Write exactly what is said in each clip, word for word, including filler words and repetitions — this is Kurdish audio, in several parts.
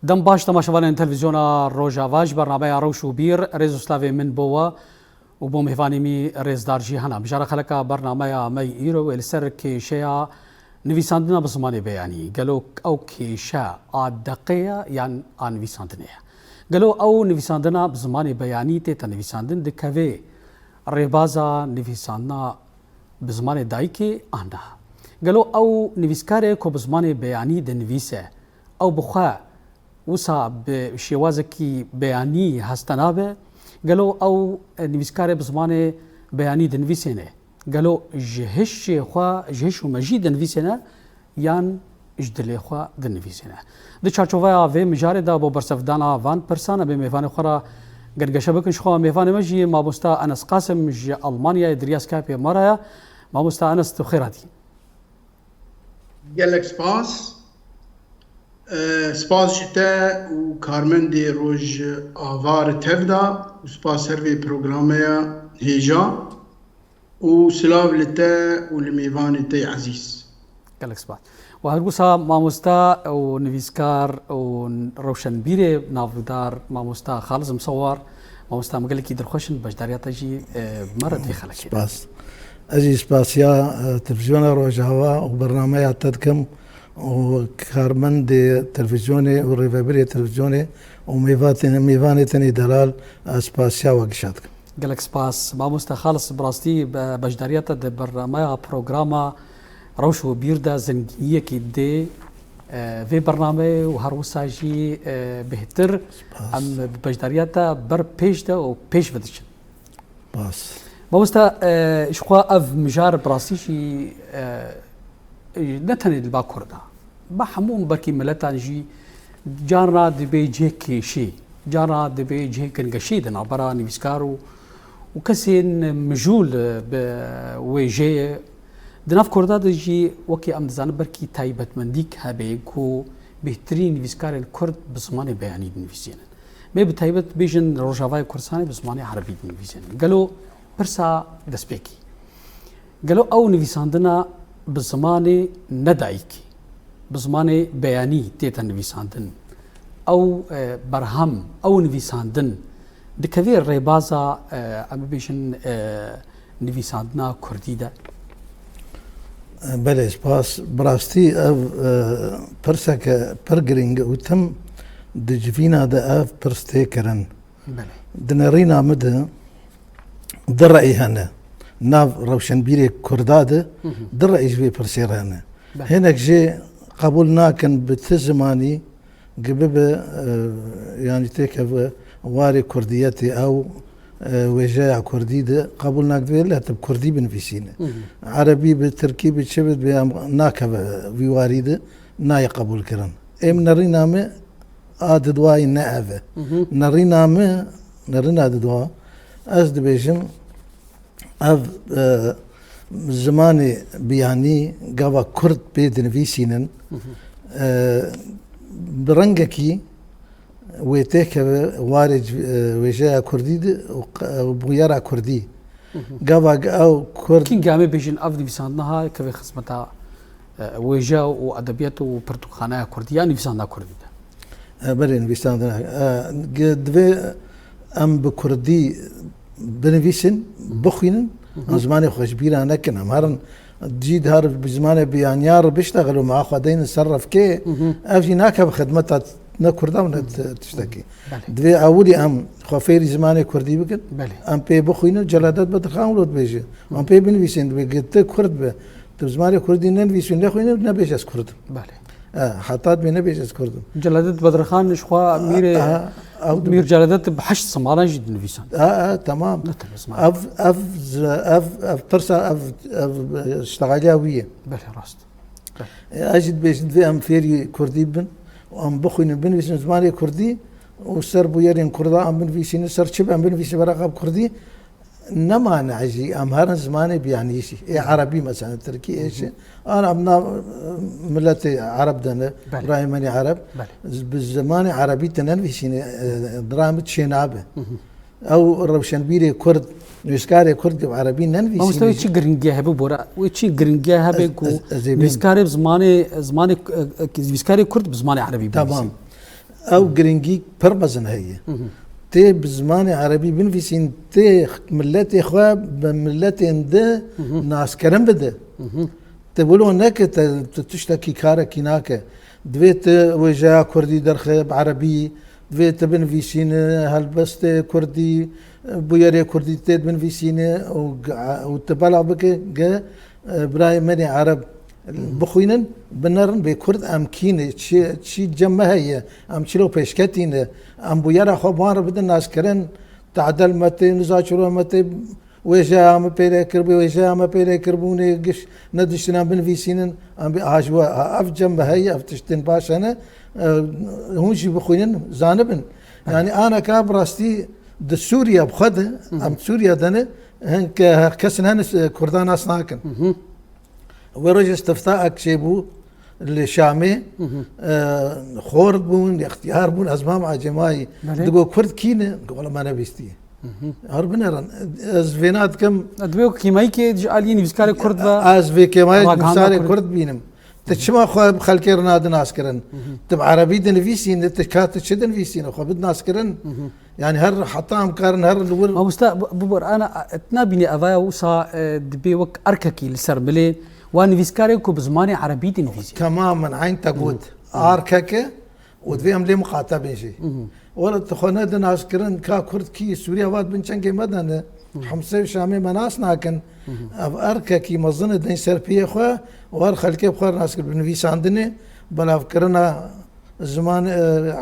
Dem baş temaşevanên televîzyona Rojava, ji bernameya Rewş û Bîr, rêz û slavê min bo we û bo mêvanê min rêzdar jî hene. Mijara xeleka bernameya me yî îro wê li ser kêşeya nivîsandina bi zimanê beyanî. Gelo ew kêşe a deqê ye yan a nivîsandinê ye? Gelo ew nivîsandina bi zimanê beyanî tête nivîsandin dikeve rêbaza nivîsandina bi zimanê dayikê an na? Gelo ew nivîskare ku bi zimanê beyanî dinivîse, ew bi xwe wisa bi şêwazekî beyanî heste nabe? Gelo ew nivîskare bi zimanê beyanî dinivîsêne, gelo ji hişê xwe, ji hiş û mejî dinivîsêne yan ji dilê xwe dinivîsêne? Di çarçoveya vê mijarê de bo bersevdana van pirsan em ê mêvanê xwe re gengeşe bikin. Ji xwe mêvanê me jî mamosta Enes Qasim ji Almanyayê di riya Skypeê me re ye. Mamosta Enes, tu bi xêr hatî. Gelek spas. E, spas ji te û karmendê Rojava re tev de û spas her vê programeya hêja û silav li te û li mêvanê te yê ezîz. Gelek spas. Û her wisa mamosta û nivîskar û rewşenbîrê navdar mamosta Xalis Misewar, mamosta, me gelekî dilxweş in beşdariya te jî, e, me re di vê xelekê de. Spas. Ez jî spasiya, e, televîzyona Rojava û bernameya te dikim û karmendê televîzyonê û rêvebirê televîzyonê û mêvatê-, mêvanê tenê delal, ez spasiya we gişa dikim. Gelek spas. Mamoste Xalis, bi rastî be-, beşdariya te di bernameya programa Rewş û Bîr de zengîniyekî dê, e, vê bernameyê û her wisa jî, e, bêhtir Spas. Em bi beşdariya te ber pêş de û pêş ve diçin. Spas. Mamoste, e, ji xwe ev mijar bi rastî jî, e, ne tenê li ba Kurda. Ba hemû belkî miletan jî carna dibe cihê kêşî, carna dibe cihê gengeşî di navbera nivîskar û, û kesên mijûl bi wêjeyê. Di nav Kurda de jî wekî em dizanin belkî taybetmendîk hebe ku bêhtirîn nivîskarên Kurd bi zimanê beyanî dinivîsînin. Mê bi taybet bêjin Rojavayê Kurdistanê bi zimanê erebî dinivîsînin. Gelo pirsa destpêkî. Gelo ew nivîsandina bi zimanê nedayikî, bi zimanê beyanî tête nivîsandin, ew, e, berhem, ew nivîsandin dikevê rêbaza, e, em bibêjin, e, nivîsandina kurdî de? Belê, spas. Bi rastî ev, e, pirseke pir girîng û tim di civîna de ev pirs tê kirin. Belê. Di nerîna min de du rey hene. Nav rewşenbîrê Kurda de Hı hı. du rey ji vê pirsê re hene. Belê. Hinek jê qebûl nakin bi ti zimanî gi bibe, e, yanî têkeve warê kurdiyetê ew, e, wêjeya kurdî de qebûl nakin, divê lê tu bi kurdî binivîsîne. Hı hı. Erebî bi, tirkî bi, çi bi, divê em nakeve vî warî de, nayê qebûlkirin. Êm nerîna me a didwayî ne ev e. Hı hı. Nerîna me, nerîna didwa, ez dibêjim, ev, e, zimanê biyanî gava kurd pê dinivîsînin, Hı hı. e, bi rengekî wê têkeve warê c-, e, wêjeya kurdî de û q-, û bûyera kurdî. Hı hı. Gava g-, ew kurd Kî gamê bêjin ev nivîsandina ha keve xizmeta, e, wêje û edebiyat û pirtûkxaneya kurdî ya nivîsandina kurdî de? E, berê nivîsandina, e, g-, divê em bi kurdî binivîsin, Hı. bixwînin, Hı hı. em zimanê xwe ji bîra nekin, em herin cî dihar bi zimanê biyaniya re biştexil û me xwe deynin ser revkê, Hı hı. ev jî nakeve xidmeta ne kurda û ne Hı. ti-, tiştekî. Belê. Divê ewilî em xwe fêrî zimanê kurdî bikin, Belê. em pê bixwînin, Celadet Bedirxan wilo dibêje. Hı. Em pê binivîsin, dibê gi ti kurd be, tu bi zimanê kurdî nenivîsî û nexwînî, nebêje ez kurd im. Belê. E, heta dibê nebêje ez kurd im. Celadet Bedirxan ji xwe mîrê, Aha, ew dibê. Mîr Celadet bi heşt zimanan jî dinivîsand. E, e, tamam. Ne tenê ziman. Ev, ev, ev, ev pirsa, ev, ev, e, ştexaliya wî ye. Belê, rast. Belê. E, ez jî dibêjim, divê em fêrî kurdî bin û em bixwînin, binivîsin zimanê kurdî û ser bûyerên kurda em binivîsînin, ser çi be em binivîsin, beraqa bi kurdî. Ne mane jî em herin zimanê biyanî jî. Ê erebî mesela, tirkî, ê Hı hı. çi. An em nav, e, miletê ereb de ne, Belê. birayê me nê ereb. Belê. Z-, bi zimanê erebî tu nenivîsînî, e, dirayê min çê nabe. Hı hı. Ew rewşenbîrê kurd, nivîskarê kurd bi erebî nenivîsînî. Mamoste, wê çi giringiyê hebe bora? Wê çi giringiyê hebe Ez, ku ez, ez ê bînim. nivîskarê bi zimanê, zimanê, e, e, nivîskarê kurd bi zimanê erebî Tamam. binivîsî? Ew giringî pir mezin heye. Tê bi zimanê erebî binivîsîn, tê miletê xwe bi miletên di naskirin bide. Te wilo neke te, tu tiştekî karekî nake. Divê tu wêjeya kurdî derxe bi erebî, divê tu binivîsîne helbestê kurdî, bûyerê kurdî tê binivîsîne û, û tu belav bike ge, e, birayê me nê ereb bixwînin, binerin bê kurd em kî ne, çi, çi cem me heye, em çilo pêşketî ne, em bûyera xwe bi wan re bidin naskirin, tadel me tê, niza çilo me tê, Wêjeya me pêle kiribû, wêjeya me pêle kiribûnê giş nediştin em binivîsînin, em bê aha ji we, ev cem me heye, ev tiştin baş hene, e, hûn jî bixwînin, zanibin. Yanî aneka bi rastî di Sûriye bi xwe de, em Sûriye de ne, hin ke kesin hene, e, Kurdan nas nakin. Wê rojê istiftaek çêbû li Şamê, e, xort bûn, extiyar bûn, ez mam ecêmayî. Belê. Digo Kurd kî ne? Digo, wela me nebîstiye. Her binerin. Ez vêna dikim. Divê wek kêmayîkê ji aliyê nivîskarê Kurd ve Ez vê kêmayî ragihanda nivîskarê Kurd. Kurd bînim. Te çima xwe bi xelkê re nadi naskirin? Te bi erebî dinivîsîne, te ka te çi dinivîsîne? Xwe bid naskirin. Yani her heta em karin her li wir Mamoste, bu, bu bor ana, e, tu nabînî evaya wisa, e, dibê wek erkekî li ser milê, wa nivîskarê ku bi zimanê erebî dinivîsî. Temamen eyn te got. Arkeke û divê em lê miqate bin jî. Wela tu xwe nedin naskirin, ka Kurd kî, Sûriye va dibin çengê me de ne. Hemse û Şamê me nas nakin. Ev erkekî mezin e, deyn ser piyê xwe û her xelkê bi xwe re nas kir. Bi nivîsandinê, belavkirina ziman, e,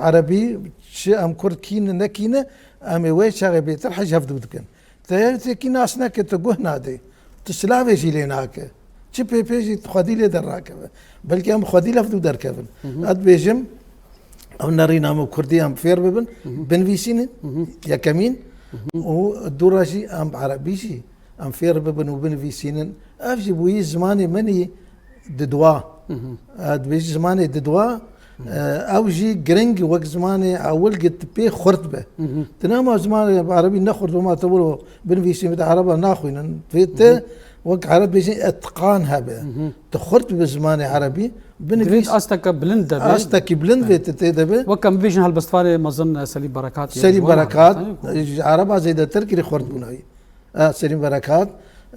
erebî, çi em Kurd kî ne, ne kî ne, em ê wê çaxê bêtir hej hevdû dikin. Te yekî nas neke, tu guh nadê. Tu silavê jî lê nake. Çi pê pê jî tu xwedî lê derrakeve. Belkî em xwedî levdû derkevin. Ez dibêjim, ev nerîna me kurdî em fêr bibin, binivîsînin, yekemîn, û dû re jî em erebî jî em fêr bibin û binivîsînin. Ev jî bûyî zimanê min î didwa. E, dibêjî zimanê didwa, e, ew jî giring wek zimanê ewil gi tu pê xurt be. Tu nema zimanê erebî ne xurt, hema te wilo binivîsî, bi de ereba naxwînin. Vê te wek ereb bêjin etqan hebe. Tu xurt bi zimanê erebî, binivîs Divêt asteke bilind de be. Astekî bilind vê te tê de be. Wek em bibêjin helbestvanê mezin, e, Selîm Berekat, Selîm Berekat, e, ji ereba zêdetir kirî xurt bûna wî. E, Selîm Berekat.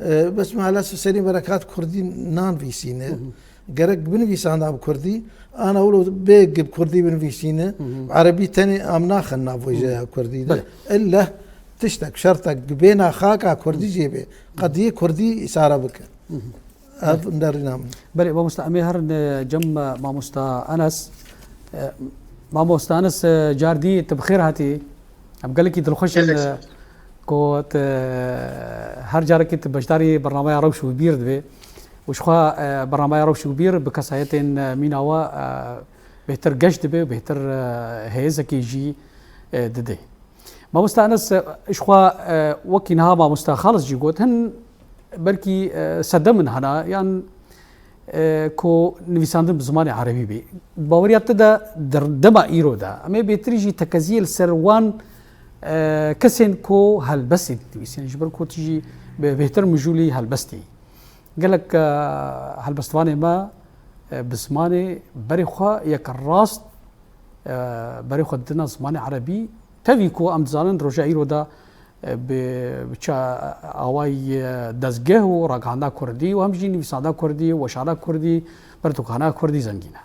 E, bes maalesef Selîm Berekat kurdî nan vîsîne. Gerek binivîsanda bi kurdî, ana wilo bê bi kurdî binivîsîne. Erebî tenê em naxin nav wêjeya kurdî de. Belê. Ille tiştek, şertek bêna xaka kurdî jê bê. Qediyê kurdî îsare bike. Ev nerîna min. Belê, mamosta, em ê herin, e, cem, e, mamosta Enes. E, mamosta Enes, e, cardî tu bi xêr hatî. Em gelekî dilxweş in, Gelek e, spas. ku tu, e, her carekî tu beşdarî bernameya Rewş û Bîr dibê. Û ji xwe, e, bernameya Rewş û Bîr bi kesayetên, e, mîna we, e, bêhtir geş dibe û bêhtir, e, hêzekê jî, e, dide. Mamosta Enes, e, ji xwe, e, wekî niha mamosta Xalis jî got, hin belkî, e, sedem in hena, yan, e, ku nivîsandin bi zimanê erebî bê. Baweriya te de di dema îro de, em ê bêtirî jî tekeziyê li ser wan, e, kesên ku helbestê dinivîsînin, ji ber ku tu jî bi bêhtir mijûlî helbestê yî. Gelek, e, helbestvanê me, e, bi zimanê berê xwe yek rast, e, berê xwe didine zimanê erebî. Tevî ku em dizanin roja îro de, e, bi, bi ça awayî, e, dezgeh û ragihandina kurdî û hem jî nivîsandina kurdî, weşana kurdî, pirtûkxana kurdî zengîn e.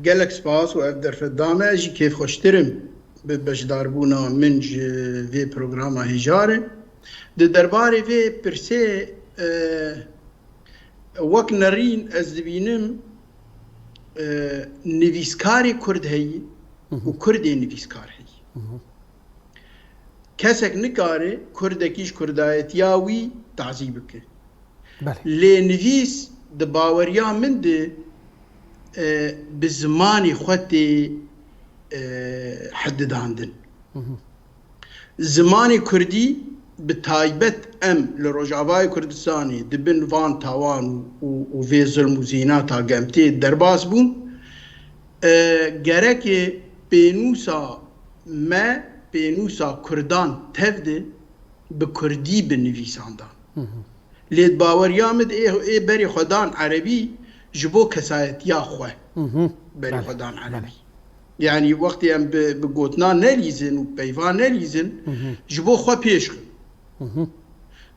Gelek spas û ev derfet da me. Ez jî kêfxweştir im bi beşdarbûna min ji vê programa hêja re. Di derbarê vê pirsê, e, wek nerîn ez dibînim, e, nivîskarê kurd heyî û kurdê nivîskar heyî. Kesek nikare kurdekî ji kurdayetiya wî tazî bike. Belê. Lê nivîs di baweriya min de, e, bi zimanê xwe tê, e, hedidandin. Zimanê kurdî bi taybet em li Rojavayê Kurdistanê di bin van tawan û, û, û vê zilm û zînata ge em tê derbas bûn. E, gereke pênûsa me, pênûsa kurdan tev de bi kurdî bi nivîsandan. Lê di baweriya min de ê, ê berê xwe dan erebî, ji bo kesayetiya xwe berê xwe dan erebî. Yanî wextê em bi, bi gotina nelîzin û peyva nelîzin, ji bo xwe pêş xin.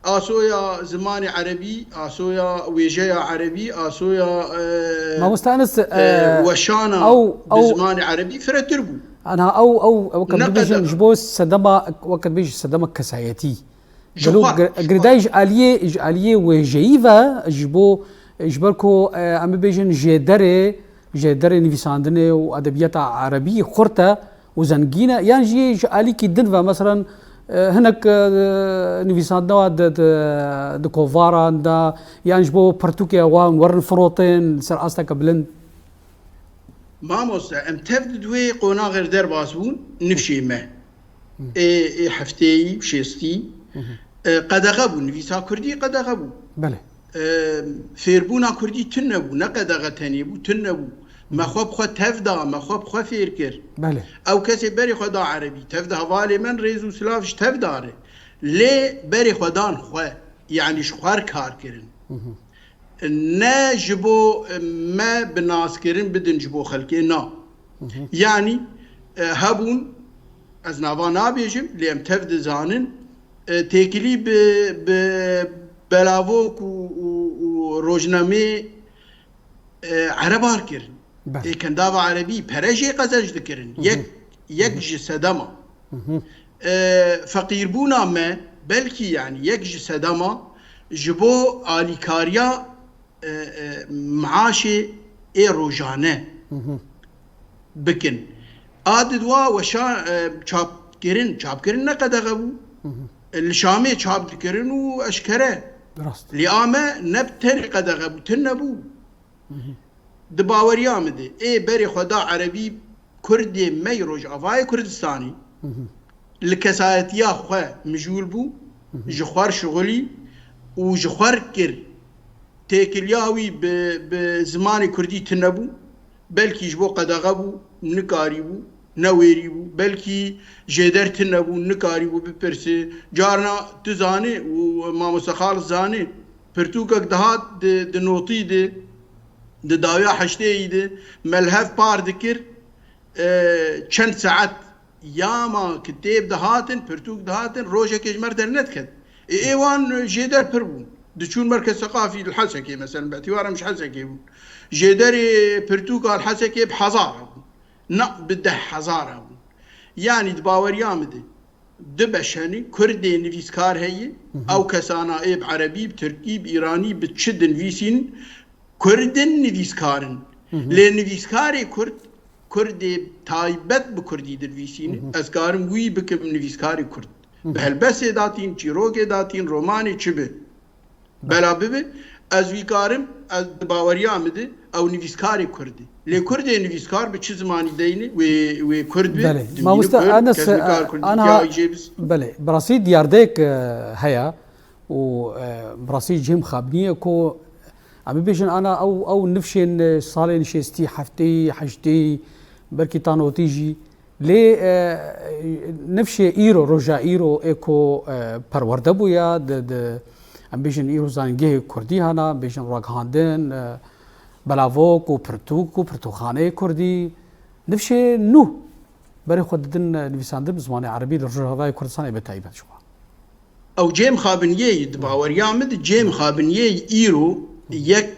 Asoya zimanê erebî, asoya wêjeya erebî, asoya, e, Mamoste Enes, e, e, weşana ew, bi ew zimanê erebî firetir bû. Ana ew, ew, ew, weke Ne bibêjin qedexe. ji bo sedema, weke bêjin sedema kesayetî. Ji Gelo xwe, gir-, ji xwe. Girêdayî ji aliyê, ji aliyê wêjeyî ve, ji bo, ji ber ku, e, em bibêjin jêderê, jêderê nivîsandinê û edebiyata erebî xurt e û zengîn e, yan jî ji alîkî din ve, meselen, e, hinek, e, nivîsandina di, di, di kovaran de, yan ji bo pirtûkê wan werin firotên ser asteke bilind? Mamoste, em tev di wê qonaxê re derbas bûn, nifşê me. Ê, ê hefteyî, şêstî, e, qedexe bû, nivîsa kurdî qedexe bû. Belê. E, fêrbûna kurdî tune bû, ne qedexe tenê bû, tune bû. Me xwe bi xwe tev da, me xwe bi xwe fêr kir. Belê. Ew kesê berê xwe da erebî, tev da hevalê min rêz û silav ji tev da re. Lê berê xwe dan xwe, yanî ji xwe re kar kirin. Ne ji bo, e, me bi naskirin bidin ji bo xelkê, na. Yanî, e, hebûn, ez nava nabêjim, lê em tev dizanin, e, têkilî bi, bi belavok û, û, û rojnamê, e, erebar kirin. Belê. Ê kendava erebî pere jê qezenc dikirin. Yek, yek ji sedema. E, feqîrbûna me, belkî, yanî, yek ji sedema ji bo alîkariya, e, e, maaşê ê rojane bikin. A di dua weşa, e, çapkirin, çapkirin ne qedexe bû. Li Şamê çap dikirin û eşkere. Rast. Lê a me ne bi tenê qedexe bû, tune bû. Di baweriya min de, ê berê xwe da erebî, kurdê me yê Rojavayê Kurdistanê li kesayetiya xwe mijûl bû, ji xwe r şixulî û ji xwe r kir. Têkiliya wî bi, bi zimanê kurdî tune bû, belkî ji bo qedexe bû, nikarîbû, newêrîbû, belkî jêder tune bû, nikarîbû bipirse. Carna tu zanî û mamoste Xalis zanî, pirtûkek dihat di, di notî de, di dawiya heştêyî de me li hev par dikir, e, çend saet ya ma kitêb dihatin, pirtûk dihatin, rojekê ji me re dernediket. Ê, ê wan jêder pir bûn. Diçûn merkez seqafî li Hesekê, mesela, bi îtibar em ji Hesekê bûn. Jêderê pirtûka li Hesekê bi hezar hebûn. Na, bi deh hezar hebûn. Yanî di baweriya min de, du beş hene, kurdê nivîskar heye, ew kesana ê bi erebî, bi tirkî, bi îranî, bi çi dinivîsîn, kurdin nivîskar in. Lê nivîskarê kurd, kurdê taybet bi kurdî dinivîsîne, ez karim wî bikim nivîskarê kurd. Bi helbestê datîn, çîrokê datîn, romanê çi bi. Bela bibe, ez wî karim, ez di baweriya min de, ew nivîskarê kurd e. Lê kurdê nivîskar bi çi zimanî deyne, wê, wê kurd be, Belê. Dibîne Mamoste kurd, Enes, kes nikar e, kurdî ana, ya jê biz. Belê, bi rastî diyardeyek, e, heye û, e, bi rastî cem xabnî ye ku em bibêjin ana ew, ew nifşên, e, salên şêstî, heftê, heştê, belkî ta notî jî. Lê, e, nifşê îro, roja îro ê ku, e, perwerde bûya, di, di, em bêjin îro zanîngehê kurdî hana, bêjin ragihandin, e, belavok û pirtûk û pirtûkxaneyê kurdî, nifşê nû berê xwe didin, e, nivîsandin bi zimanê erebî li Rojavayê Kurdistanê bi taybet ji xwe. Ew cem xabiniyê ye, di baweriya min de cem xabiniyê ye îro yek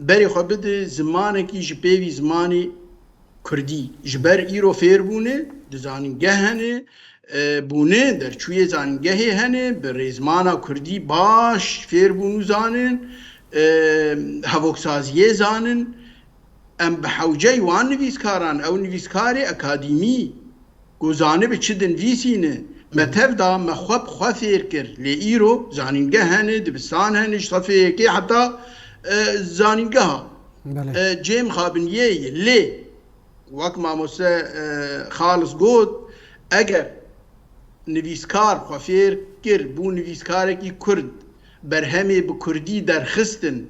berê xwe bide zimanekî ji pêvî zimanê kurdî. Ji ber îro fêr bûne, di zanîngeh hene, e, bûne, derçûyê zanîngehê hene, bi rêzmana kurdî baş fêr bûn û zanin, e, hevoksaziyê zanin. Em bi hewceyî wan nivîskaran, ew nivîskarê akademî, ku zanibe çi dinivîsîne, me tev da, me xwe bi xwe fêr kir. Lê îro zanîngeh hene, dibistan hene, ji sefê yekê heta, e, zanîngeha. Belê. E, cem xabiniyê ye. Lê, wek mamoste, e, Xalis got, eger nivîskar xwe fêr kir, bû nivîskarekî kurd, berhemê bi kurdî derxistin,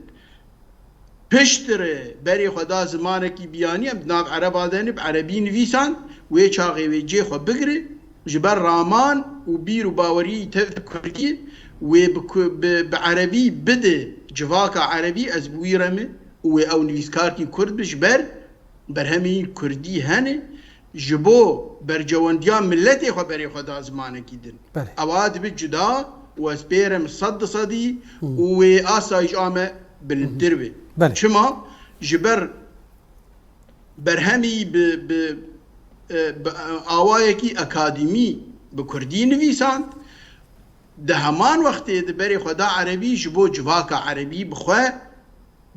piştre berê xwe da zimanekî biyanî, em di nav ereba de ne, bi erebî nivîsan, wê çaxê wê cê xwe bigire, ji ber raman û bîr û baweriyê tev kurdî, wê bi ku-, bi, bi erebî bide civaka erebî, ez bi wî re me. û wê ew nivîskarkî kurd bi ji ber berhemî kurdî hene, ji bo berjewendiya miletê xwe berê xwe da zimanekî din. Belê. Ewa dibe cuda û ez pê re me sed di sedî Hmm. û wê asayî ji a me bilindtir be. Belê. Çima? Ji ber berhemî bi, bi, e, bi awayekî akademî bi kurdî nivîsand, di heman wextê di berê xwe da erebî ji bo civaka erebî bi xwe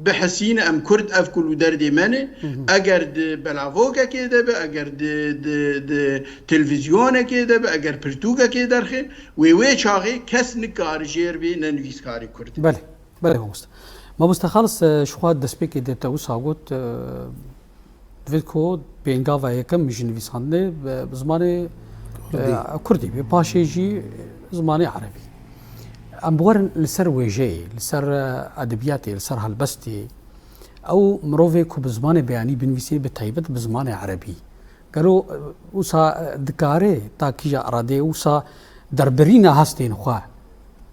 bihesîne em kurd ev kul û derdê me ne. Hı hı. Eger di belavokekê de be, eger di, di, di televîzyonekê de be, eger pirtûkekê derxe, wê wê çaxê kes nikare jêr bê ne nivîskarê kurd. Belê. Belê mamoste. Mamoste Xalis, e, ji xwe destpêkê de te wisa got, e, divêt ku pêngava yekem ji nivîsandinê bi, bi zimanê, Kurdî. e, kurdî be, paşê jî zimanê erebî. Em biwerin li ser wêjeyê, li ser, e, edebiyatê, li ser helbestê. Ew mirovê ku bi zimanê beyanî binivîsê, bi taybet bi zimanê erebî. Gelo, e, wisa, e, dikare ta kîja eradeyê wisa derbirîna hestên xwe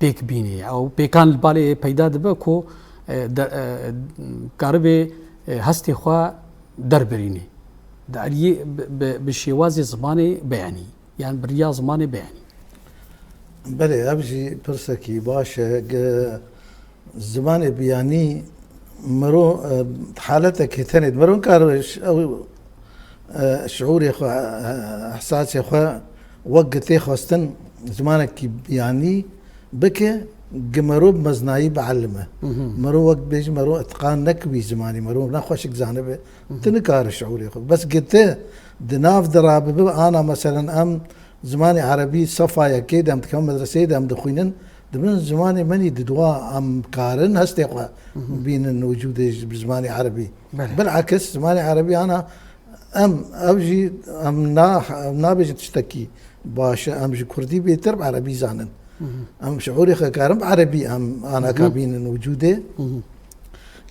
pêk bîne? Ew pêkan li balê peyda dibe ku, e, de, e, karibe, e, hestê xwe derbirîne. Di aliyê bi, bi, bi şêwazê zimanê beyanî, yan bi riya zimanê beyanî. Belê, ev jî pirsekî baş e. Ge-, Zimanê biyanî mero, e, haletekê tenê mero nikare ş-, ew, e, şiûrê xwe, e, ehsasê xwe wek gi tê xwestin zimanekî biyanî bike, gi mero bi meznayî bielime. Hı hı. Mero wek bêjî mero itiqan nekibî zimanî, mero ne xweşik zanibe, Hı hı. tu nikare şiûrê xwe. Bes gi te di nav de rabibe, ana meselen em zimanê erebî sefa yekê de em dikevin medreseyê de em dixwînin, dibin zimanê me nî diduwa em karin hestê xwe Hı hı. bînin wicûdê ji bi zimanê erebî. Belê. Bilakis zimanê erebî ana em, ev jî em na-, em nabêjin tiştekî baş e, em ji kurdî bêtir bi erebî zanin. Hı hı. Em şiûrê xwe karin bi erebî em ana Hı hı. ka bînin wicûdê. Hı hı.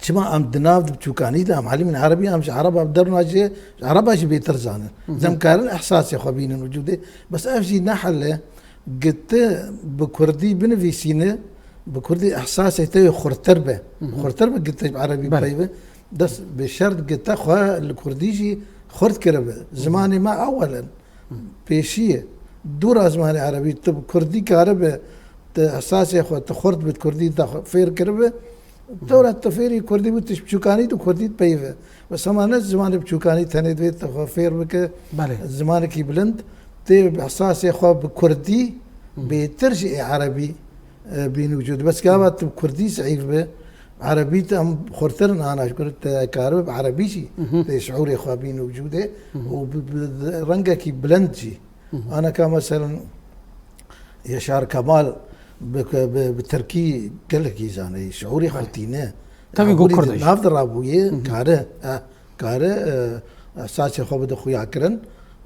Çima em di nav di biçûkanî de em elimîn erebî, em ji ereba bi derûna jê, ji ereba jî bêtir zanin. Hı hı. Dem karin ehsasê xwe bînin wicûdê. Bes ev jî ne hel e. Gi te bi kurdî binivîsîne, bi kurdî ehsasê te yê xurtir be. Hı hı. Xurtir be gi te ji erebî Belê. peyve. Dest bi şert gi te xwe li kurdî jî xurt kiribe. Hı hı. Zimanê me ewel in. Pêşî ye. Dûra zimanê erebî, tu bi kurdî karibe, tu ehsasê xwe, tu xurt bi kurdî te xwe fêr kiribe, dora tu fêrî kurdî bû, tu ji biçûkanî tu kurdî dipeyive. Bes hema ne zimanê biçûkanî tenê divê tu xwe fêr bike, Belê. zimanekî bilind, tê bi ehsasê xwe bi kurdî Hı. bêtir ji ê erebî, e, bîn wicûd. Bes gava tu bi kurdî zeîf be, erebî tu em xurtir in ana ji kur te karibe bi erebî jî Hı hı. tê şiûrê xwe bîn wicûdê Hı hı. û bi, bi, bi rengekî bilind jî. Hı hı. Aneka meselen Yaşar Kemal bi, bi, bi tirkî gelekî zanî, şiûrê xwe Belê. tîne. Tevî ku Hûrî Kurd di e jî. nav de rabûye, Hı hı. kare, eh, kare, eh, ehsasê xwe bide xuya kirin.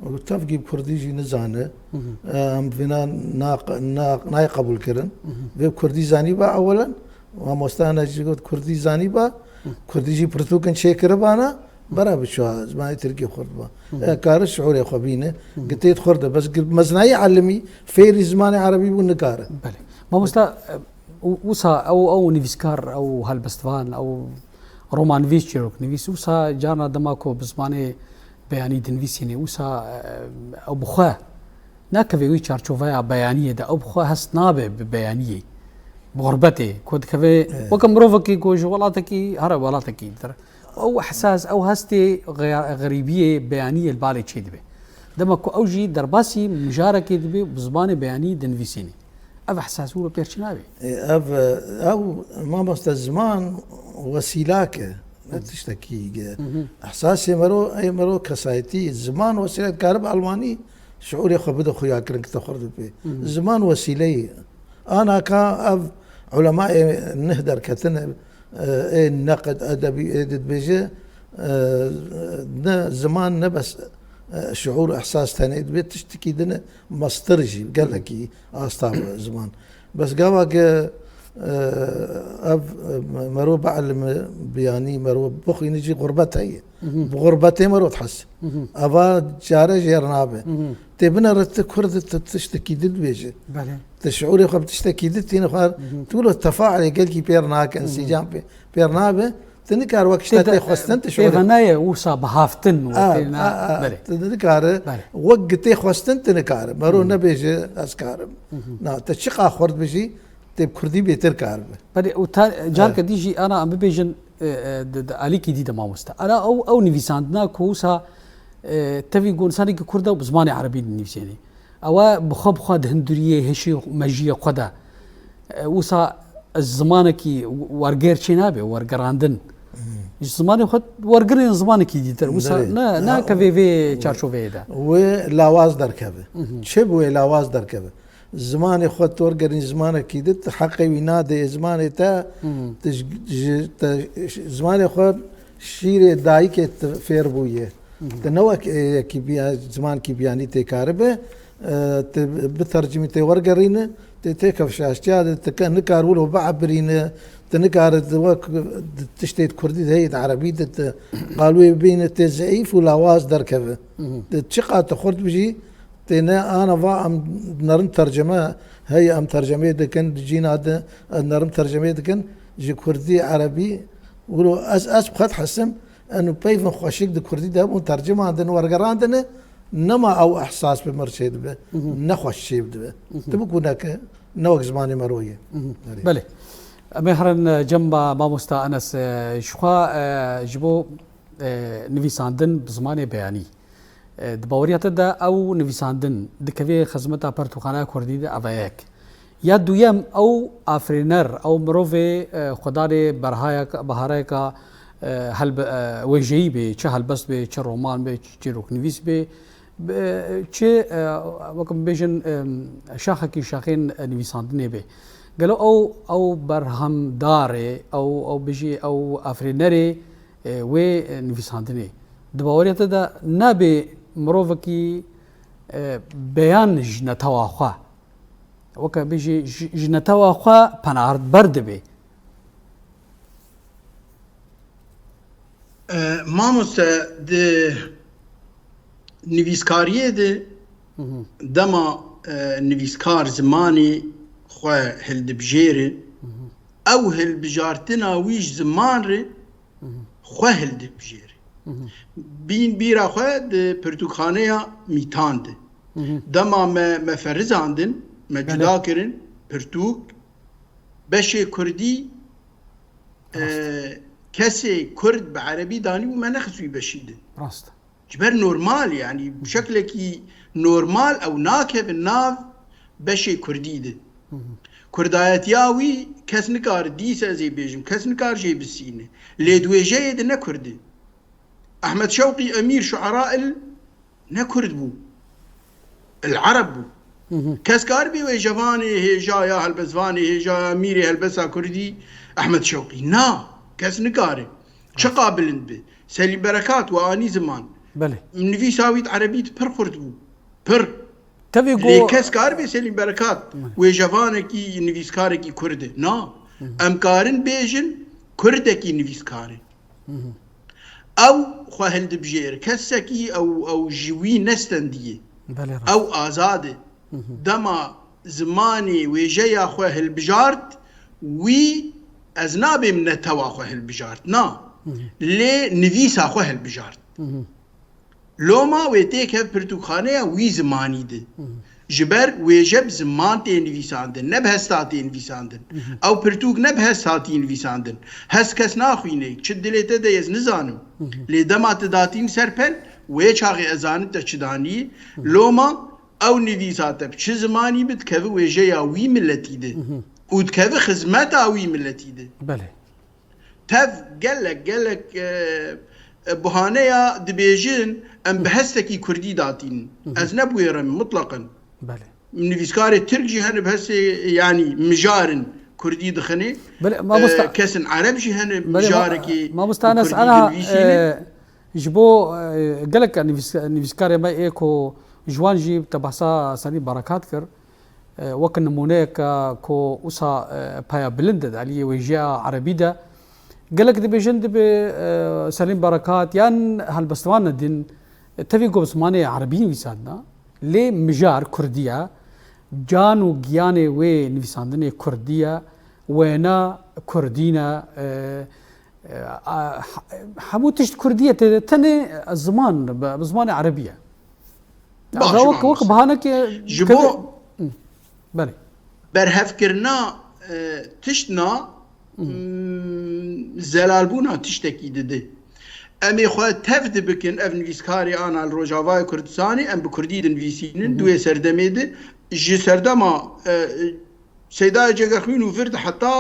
Û tevgî bi kurdî jî nizane. Hı hı. Em vîna na-, na-, nayê qebûl kirin. Hı hı. Vê bi kurdî zanî be ewelen, mamoste ne jî got kurdî zanî be, Hı. kurdî jî pirtûkin çêkiribana, bera biçû zimanê tirkî xurt be. Hı hı. E, kare şiûrê xwe bîne, Hı hı. gitêt xurt e. Bes gi-, meznayî elimî, fêrî zimanê erebî bû nikare. Belê. Mamoste, e, û-, wisa ew, ew nivîskar, ew helbestvan, ew romanivîs, çîroknivîs, wisa carna dema ku bi zimanê beyanî dinivîsînê, wisa, e, ew bi xwe nakeve wî çarçoveya beyaniyê de, ew bi xwe hest nabe bi beyaniyê, bi xurbetê, ku dikeve Evet. weke mirovekî ku ji welatekî here welatekî dir. Ew ehsas, ew hestê xeya-, xerîbiyê beyaniyê li balê çêdibe. Dema ku ew jî derbasî mijarekê dibe, bi zimanê beyanî dinivîsînê. Ev ehsas wilo pêr çi nabê? E, ev, ew mamoste ziman wesîlak e. Ne Hı. tiştekî ge. Hı hı. Ehsasê mero, ey mero kesayetî, ziman wesîlek karibe elwanî şiûrê xwe bide xuya kirin ki te xurt bipê. Hı hı. Ziman wesîleyî. Anaka ev ulemayê nih derketine, e, ê neqid edebî ê dibêje, e, ne ziman ne bes, e, şiûr, ehsas tenê dibe, tiştekî dine mestir jî gelekî asta ziman. Bes gava ke, e, ev, e, mero bielime biyanî mero bixwîne jî xurbet heye. Hı hı. Bi xurbetê mero dihese. Hı hı. Eva care jêr nabe. Hı hı. Tê binere tu kurd tu tiştekî din dibêje. Belê. Tu şiûrê xwe bi tiştekî din tîne xwar. Hı hı. Tu wilo tefaulê gelkî pêr nake, Hı hı. însîcam pê-, pêr nabe. Tu nikar wek tişta tê xwestin, tu şorê. Tê ve nayê wisa bihaftin û tê na, belê. Tu nikare, belê, wek gi tê xwestin tu nikare. Mero nebêje ez karim. Na, te çiqa xurt bijî, tê bi kurdî bêtir karibe. Belê, û ta-, carke dî jî ana em bibêjin, e, e, di, di alîkî dî de mamoste. Ana ew, ew nivîsandina ku wisa, e, tevî ku însanekî kurd e û bi zimanê erebî dinivîsênê. Ew e bi xwe, bi xwe di hinduriyê hişê mejiyê xwe de. E, wisa zimanekî wergêr çê nabe, wergerandin. Ji zimanê xwe wergirên zimanekî dîtir. Wisa ne, ne ke vê, vê çarçoveyê de. Wê lawaz derkeve. Çi bi wê lawaz derkeve? Zimanê xwe tu wergerîn zimanekî di, tu heqê wî nadê zimanê te, tu ji, ji, te, zimanê xwe şîrê dayikê tu fêr bûye. Tu ne wek ê yekî biya-, zimankî biyanî tê karibe, e, tu bitercimî tê wergerîne, tê têkev şaştiya de, tu ke-, nikar wilo biebirîne, tu nikare di wek di tiştê di kurdî de heyî di erebî de tu qalwê bibîne, tê zeîf û lawaz derkeve. Tu çiqa tu xurt bijî, tê ne ana va em nerin tercime, hey em tercemeyê dikin, di cîna de, e, nerin tercemeyê dikin, ji kurdî, erebî, wilo ez, ez bi xwe dihesim, Eno peyvên xweşik di kurdî de hebûn, tercimandin, wergerandine, nema ew ehsas bi mir çêdibe, ne xweş çêdibe. Tu bikû neke, ne wek zimanê me royê. Erê. Belê. Em ê herin, e, cem ma-, mamosta Enes, e, ji xwe, e, ji bo, e, nivîsandin bi zimanê beyanî. E, di baweriya te de ew nivîsandin dikeve xizmeta pertûkxaneya kurdî de, ev e yek. Ya duyem, ew afirîner, ew mirovê, e, xwedanê berhayek-, beharayeka, e, helbe-, e, wêjeyî bê, çi helbest bê, çi roman bê, çi çîroknivîs bê, be-, çi, e, wek em bêjin, e, şaxekî şaxên, e, nivîsandinê bê. Gelo ew, ew berhemdarê, ew, ew bijî, ew afirînerê, e, wê, e, nivîsandinê. Di baweriya te de nabê mirovekî, e, beyan ji netewa xwe, weke bijî ji, ji netewa xwe penardber dibe. E, mamoste, di nivîskariyê de dema, e, nivîskar zimanê xwe hildibijêre, ew hilbijartina wî ji ziman re xwe hildibijêre. Bîn bîra xwe di pirtûkxaneya Mîtan de. Dema me, me ferizandin, me cuda kirin, pirtûk, beşê kurdî, e, kesê kurd bi erebî danî û me nexist wî beşî de. Rast. Ji ber normal, yanî bi şeklekî normal ew nakeve nav beşê kurdî de. Kurdayetiya wî kes nikare, dîsa ez ê bêjim, kes nikare jê bisîne. Lê di wêjeyê de ne kurd e. Ehmed Şewqî emîr şuera il ne kurd bû. Il ereb bû. Kes kar bê wêjevanê hêja ya helbestvanê hêja ya mîrê helbesta kurdî Ehmed Şewqî. Na, kes nikare. Çiqa bilind be. Selîm Berekat we anî ziman. Belê. Nivîsa wî di erebî di pir xurt bû. Pir. Tevî go- Lê kes kar bê Selîm Berekat wêjevanekî, nivîskarekî kurd e. Na. Em karin bêjin kurdekî nivîskar e. Ew xwe hildibijêr. Kesekî ew, ew ji wî ne stendiye. Belê, rast. Ew azad e. Dema zimanê wêjeya xwe hilbijart, wî ez nabêm netewa xwe hilbijart. Na. Lê nivîsa xwe hilbijart. Loma wê têkev pirtûkxaneya wî zimanî de. Ji ber wêje bi ziman tê nivîsandin, ne bi hesta tê nivîsandin. Ew pirtûk ne bi hest hatî nivîsandin. Hest kes naxwîne, çi dilê te de ye ez nizanim. Lê dema tu datîn ser pel, wê çaxê ez zanim te çi danî. Loma ew nivîsa te bi çi zimanî bi dikeve wêjeya wî miletî de. Û dikeve xizmeta wî miletî de. Belê. Tev gelek, gelek, e, e, buhaneya dibêjin, em bi hestekî kurdî datînin. Ez ne bi wê re me, mutlaqen. Belê. Nivîskarê tirk jî hene bi hestê, yanî mijarin kurdî dixinê. Belê, mamosta. E, kesin ereb jî hene, belê, ma-, mijarekî mamosta Enes, kurdî ana, dinivîsîne. E, ji bo, e, gelek nivîs-, nivîskarê me ê ku ji wan jî te behsa Selîm Berekat kir. E, wek nimûneyeke ku wisa, e, paya bilind e di aliyê wêjeya erebî de. Gelek dibêjin dibê, e, Selîm Berekat yan helbestvanê din, e, tevî ku bi zimanê erebî nivîsandina, lê mijar kurdî ye, can û giyanê wê nivîsandinê kurdî ye, wêna kurdî ne, e, e, a, he-, hemû tişt kurdî ye, tê de tenê ziman, bi, bi zimanê erebî ye. Baş, Eva wek, wek mamoste. Bahaneke Ji kevê-, bo Hı. Belê. Berhevkirina, e, tiştna, Hı. mm, zelalbûna tiştekî dide. Em ê xwe tev dibikin, ev nivîskarê ana li Rojavayê Kurdistanê, em bi kurdî dinivîsînin, Hı hı. di wê serdemê de, ji serdema, e, Seyda Ecegerxwîn û vir de heta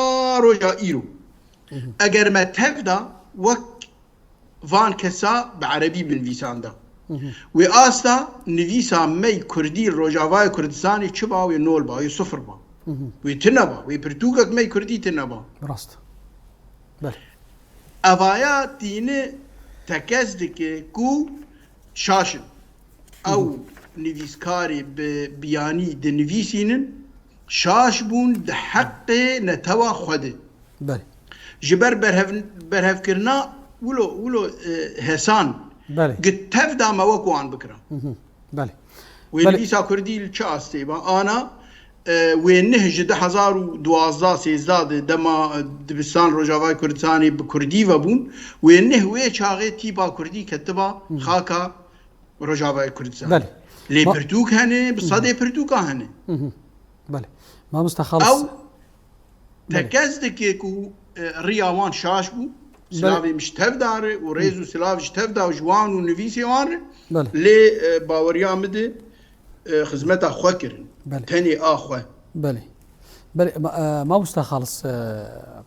roja îro. Hı hı. Eger me tev da, wek van kesa bi erebî binivîsanda. Hı hı. Wê asta nivîsa me yê kurdî li Rojavayê Kurdistanê çi ba, wê nol ba, wê sifir ba. Hı hı. Wê tune ba, wê pirtûkek me yê kurdî tune ba. Rast. Belê. Evaya tîne tekez dike ku şaş in. Hı hı. Ew nivîskarê bi biyanî dinivîsînin, şaş bûn di heqê netewa xwe de. Belê. Ji ber berhev-, berhevkirina wilo, wilo, e, hesan Belê. gi tev da me wek wan bikira. Hı hı. Belê. Wê Belê. nivîsa kurdî li çi astê ba? Ana, e, wê nih ji du hezar û duwazdeh sêzdeh de dema, e, dibistan Rojavayê Kurdistanê bi kurdî ve bûn. Wê nih wê çaxê tîpa kurdî ketiba Hı hı. xaka Rojavayê Kurdistanê. Belê. Lê Ma- pirtûk hene, bi Hı hı. sedê pirtûka hene. Hı hı. Belê. Mamosta Xalis. Ew Belê. tekez dike ku, e, riya wan şaş bû, Belê. silavê min ji tev da re û rêz û silav ji tev da ji wan û nivîsê wan re. Belê. Lê, e, baweriya min de, e, xizmeta xwe kirin. Belê. Tenê a xwe. Belê. Belê, ma-, e, mamosta Xalis, e,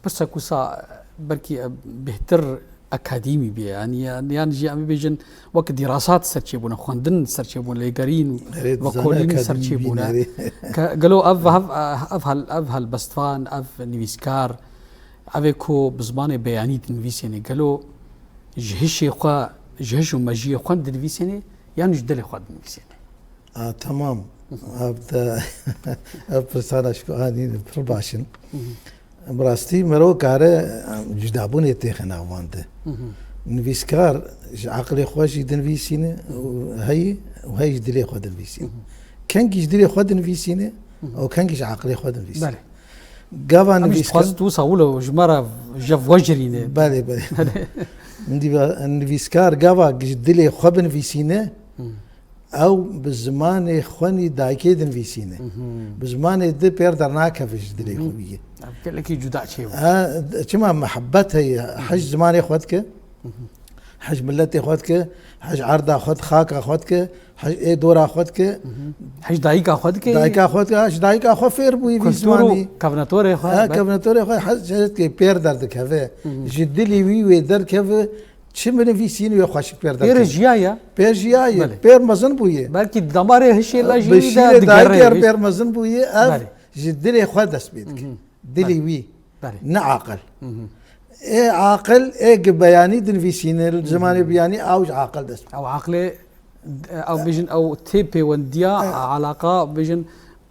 pirsek wisa belkî, e, bêhtir akademî bê, yanî, yan, yan jî em bibêjin wek dîrasat serçêbûne, xwendin serçêbûne, lêgerîn, Erê, vekolînî dizane akademî serçêbûne. bîne, erê. Ke-, gelo ev, ev, ev hel-, ev helbestvan, ev nivîskar, ev ê ku bi zimanê beyanî dinivîsêne, gelo ji hişê xwe, ji hiş û mejiyê xwe dinivîsêne, yan ji dilê xwe dinivîsêne? A, tamam. Ev de, ev pirsana ji ku anîn pir baş in. Hı hı. Bi rastî mero kare, em, cudabûnê têxe nav wan de. Hı hı. Nivîskar ji aqilê xwe jî dinivîsîne û heyî û heyî ji dilê xwe dinivîsîne. Hı hı. Kengî ji dilê xwe dinivîsîne Hı hı. û kengî ji aqilê xwe dinivîsîne. Belê. Gava Em jî nivîskar dixwazin tu wisa wilo ji me re jev wecirîne. Belê, belê. Belê. Nivî-, nivîskar gava ji dilê xwe binivîsîne, Hı. Ew bi zimanê xwenî dayikê dinivîsîne. Mhm. Bi zimanê di pêr dernakeve ji dilê Mhm. xwe bîye. Ev gelekî cuda çêbû. E, çima mihebet heye, hej zimanê xwe dike, Mhm. hej miletê xwe dike, hej erda xwe, xaka xwe dike, hej ê dora xwe dike. Mhm. Hej dayika xwe dike. Dayika xwe dike, hej dayika xwe fêr bûyî vî Kultur û zimanî. kevnetorê xwe, Ha, be- kevnetorê xwe, hej, hej dike pêr derdikeve. Mhm. Ji dilî wî wê derkeve, Çi binivîsîn wê xweşik pêr Pêr derkeve. jiyaye. Pêr jiyaye, Belê. pêr mezin bûye. Belkî damarê hişê la jî Bi wî de şîrê digerê, dayikê re wî pêr mezin bûye, ev Belê. ji dilê xwe dest pê dike. Mhm. Dilê Belê. wî, Belê. ne aqil. Mhm. Ê aqil, ê gi beyanî dinivîsîne, li zimanê Mhm. biyanî, ew ji aqil dest pê. Ew aqilê, ew bijin, ew tê pêwendiya, E. alaqa, bijin,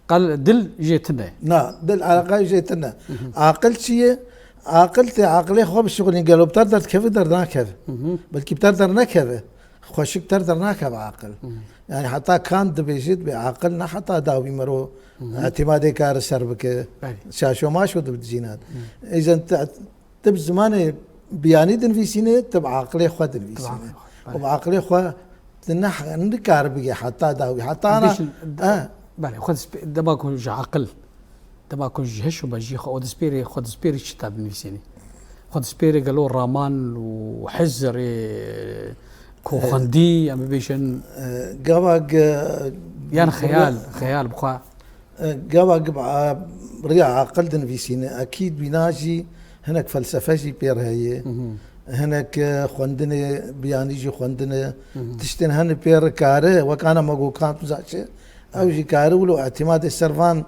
Qal dil jê tune. Na, dil eleqa jê tune. Mhm. Aqil çi ye? Aqil tê aqilê xwe bişuxulîn, gelo bi te derdikeve, dernakeve. Mhm. Belkî bi te dernekeve. Xweşik te dernakeve aqil. Mhm. Yani heta Kant dibêjit, bê aqil ne heta dawî mero Mhm. îtîmadê kare ser bike. Belê. Şaşo maşo dibicînat. Mhm. Îzen te, Tu bi zimanê biyanî dinivîsînê, tu bi aqilê xwe dinivîsînê. Bi aqilê xwe, Û bi aqilê xwe tu ne, nikare bigê heta dawî, heta ana, Bêjin, ha. belê, xwe dispê-, dema ku ji aqil, dema ku ji hiş û mejiyê xwe, û dispêrê, xwe dispêrê çi ta dinivîsînê? Xwe dispêrê gelo raman û hizirê ku E, xwendî, em bibêjin, e, gava ge-, Yan gelo xeyal, xeyal bi xwe. E, gava gi-, a, riya aqil dinivîsîne. Ekîd bîna jî hinek felsefe jî pêr heye. Mhm. Hinek, e, xwendinê biyanî jî xwendine. Mhm. Tiştên hene pêr kare, wek ana me got Kant biza çi. Ew jî kare wilo îtîmadê ser van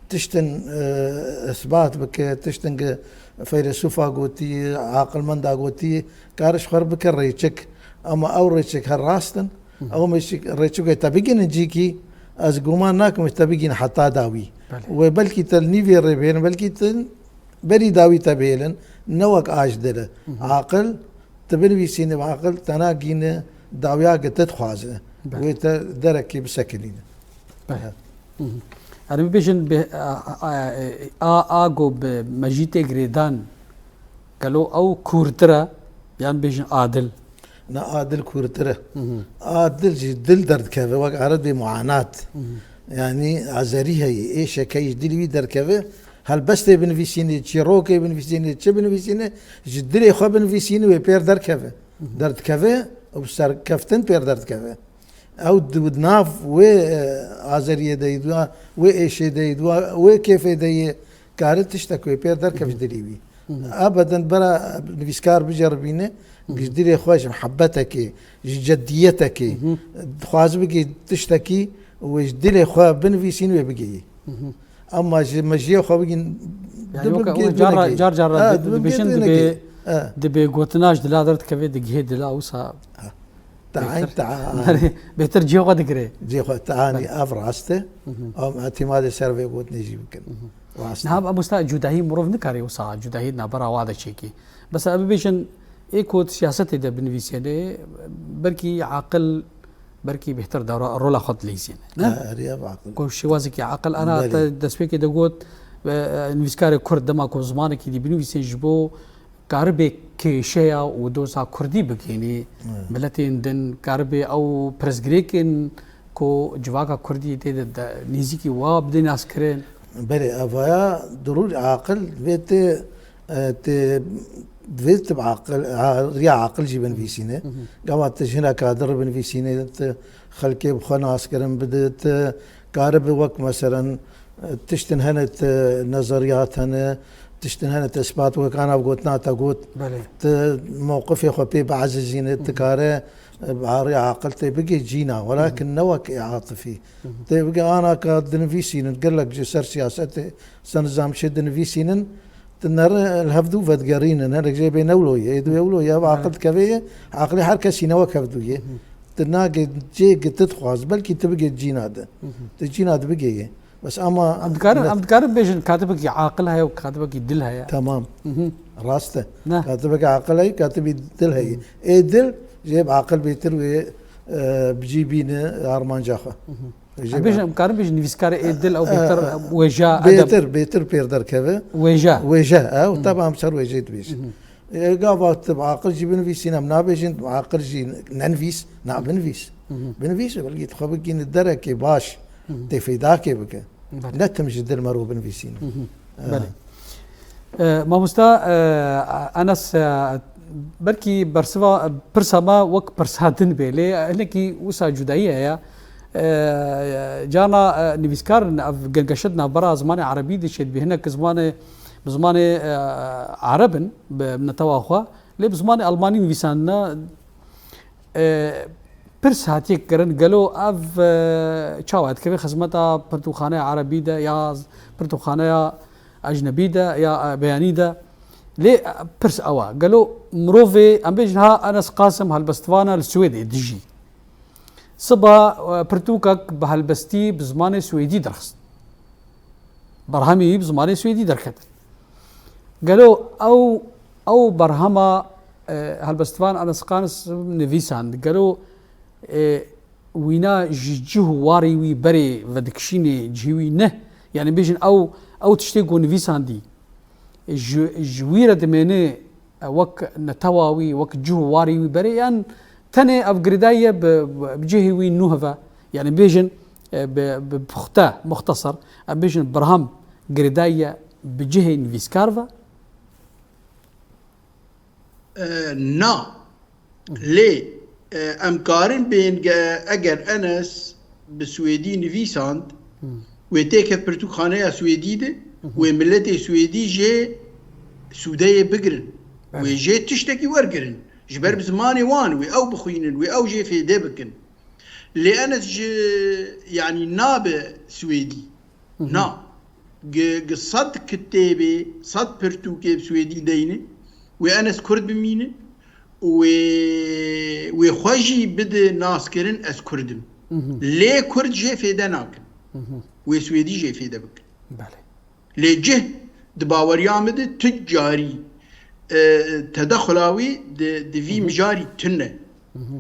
tiştin, e, isbat bike, tiştin ki feylesûfa gotî, aqilmenda gotî, kare ji xwe re bike rêçik. Ama ew rêçik her rast in. Hı hı. Ew mêşik, rêçik wê te bigînin cîkî, ez guman nakim wê te bigîn heta dawî. Belê. Wê belkî te li nîvê rê bihêlin, belkî te berî dawî te bihêlin, ne wek a ji dil e. Hı hı. Aqil, tu binivîsîne bi aqil, te nagîne dawiya ki te dixwaze. Belê. Wê te derekê bisekinîne. Belê. Evet. Hı hı. Erê bibêjin bi, a, a, a, a, a go bi mejî tê girêdan, Gelo ew kûrtir e, yan bêjin adil? Na, adil kûrtir e. Adil ji dil derdikeve, wek erebê muanat. Yanî azerî heye, êşek heye ji dilê wî derkeve. Helbestê binivîsînê, çîrokê binivîsînê, çi binivîsînê, ji dilê xwe binivîsînê wê pêr derkeve. Derdikeve û bi serkeftin pêr derdikeve. Ew di, di nav wê, e, azeriyê de yê, di wa-, wê êşê de yê, di wa-, wê kêfê de yê, kare tiştek wê pêr derkeve ji dilê wî. Ebeden bera nivîskar biceribîne, ji dilê xwe ji mihebetekê, ji cediyetekê, dixwaze bigê tiştekî, wê ji dilê xwe binivîsîn wê bigeyê. Ama ji mejiyê xwe bigîn, Yani dibin weke gê ew car, binegê. Car car Ha, di-, dibin gê dibêjin binegê. Dibê, Ha. Dibê gotina ji dila derdikeve digihê dila wisa. Ha. Tayn, Bêhtir, ta- yani bêhtir cihê xwe digire. Cihê xwe, ta- yani Belê. Ev rast e. Em îtîmadê ser vê gotinê jî bikin. Rast e. Niha mamosta cudahî mirov nikare wisa cudahî nabera wa de çêkî. Bes ev bibêjin, ê ku siyasetê de binivîsêne, belkî aqil, belkî bêhtir de ro-, rola xwe dileyzêne. Ne? Ha, erê ev aqil. Ku şêwazekî aqil, ana Belê. Te destpêkê de got, e, e, nivîskarê Kurd dema ku zimanekî dî binivîsên ji bo karibê kêşeya û doza Kurdî bigihînî Evet. miletên din, karibê ew pirsgirêkên ku civaka Kurdî tê de, de nêzîkî wa bidê naskirin. Belê, evaya dirû aqil vê tê, e, tê, vê tê bi aqil, ha, riya aqil jî binivîsîne. Gava tu ji hineka dir binivîsîne, tu xelkê bi xwe naskirin bide, tu karibe wek meselen, e, tiştin hene te nezeriyat hene, tiştin hene te ispat wek ana gotina te got, Belê. Te mewqifê xwe pê biezizîne, te kare, e, bi arê aqil tê bigê cîna, welakin ne wek ê atifî. Tê bigê ana ka dinivîsînin, gelek ji ser siyasetê, ser nizam çi dinivîsînin, tu nere li hevdû vedigerînin, herek jê bê newlo ye, ê dû ewlo ye, ev aqil dikeve ye, aqilê her kesî ne wek hevdû ye. Tu nagê cê gi tu dixwaz, belkî tu bigê cîna de. Tu cîna de bigê ye. Bes ama Em dikarin, ne- em dikarin bêjin katibekî aqil heye û katibekî dil heye. Tamam. Rast e. Ne. Katibekî aqil heye, katibî dil heye. Ê dil jê bi aqil bêtir wê, e, bi cî bîne armanca xwe. Jê Em bêjin, bi- em karin bêjin nivîskarê ê dil ew bêhtir E, wêja, edeb. Bêtir, bêtir pêr derkeve. Wêje. Wêje, ew, teba em ser wêjê dibêjin. E, gava tu bi aqil jî binivîsîn, em nabêjin, bi aqil jî nenivîs, na binivîs. Binivîs, belkî tu xwe bikînî derekê baş, tê feydakê bike. Belê. Ne tim ji dil mero binivîsîn. E. Belê. E, mamosta, e, Enes, e, belkî bersiva, pirsa me wek pirsa din bê, lê hinekî wisa cudayî heye. E, cana, e, nivîskar in, ev gengeşe di navbera zimanê erebî de çêdibî. Hinek zimanê, bi zimanê, e, ereb in, bi netewa xwe. Lê bi zimanê almanî nivîsandine, e, pirs hatiye kirin, gelo ev, e, çawa dikeve xizmeta pirtûkxaneya erebî de ya pirtûkxaneya ecnebî de ya, e, beyanî de. Lê, e, pirs ew e. Gelo mirovê, em bêjin ha Enes Qasim helbestvana li Swêdê dijî. Siba, e, pirtûkek bi helbestî bi zimanê swêdî derxist. Berhemê wî bi zimanê swêdî derketin. Gelo ew, ew berhema, e, helbestvan Enes Qasim nivîsand. Gelo, e, wîna ji cih û warê wî berê vedikişînê cihê wî ne? Yanî bêjin ew, ew tiştê ku nivîsandî, ji, ji wî re dimêne, e, wek netewa wî, wek cih û warê wî berê, yan tenê ev girêdayî ye bi, bi cihê wî nû ve? Yanî bêjin, e, bi, bi puxte, muxtesir, em bêjin berhem girêdayî ye bi cihê nivîskar ve? E, na. Lê, e, em karin bên ge-, eger Enes bi swêdî nivîsand, wê têke pirtûkxaneya swêdî de, wê miletê swêdî jê sûdeyê bigirin. Belê. Wê jê tiştekî wergirin. Ji ber bi zimanê wan wê ew bixwînin, wê ew jê fêde bikin. Lê Enes ji, yanî nabe swêdî. Na. Gi, gi sed kitêbê, sed pirtûkê bi swêdî deyne. Wê Enes Kurd bimîne. Wê, wê xwe jî bide naskirin ez Kurd im. Lê Kurd jê fêde nakin. Wê swêdî jê fêde bikin. Belê. Lê cih di baweriya min de tu carî, e, tedexula wî di, di vî mijarî tune.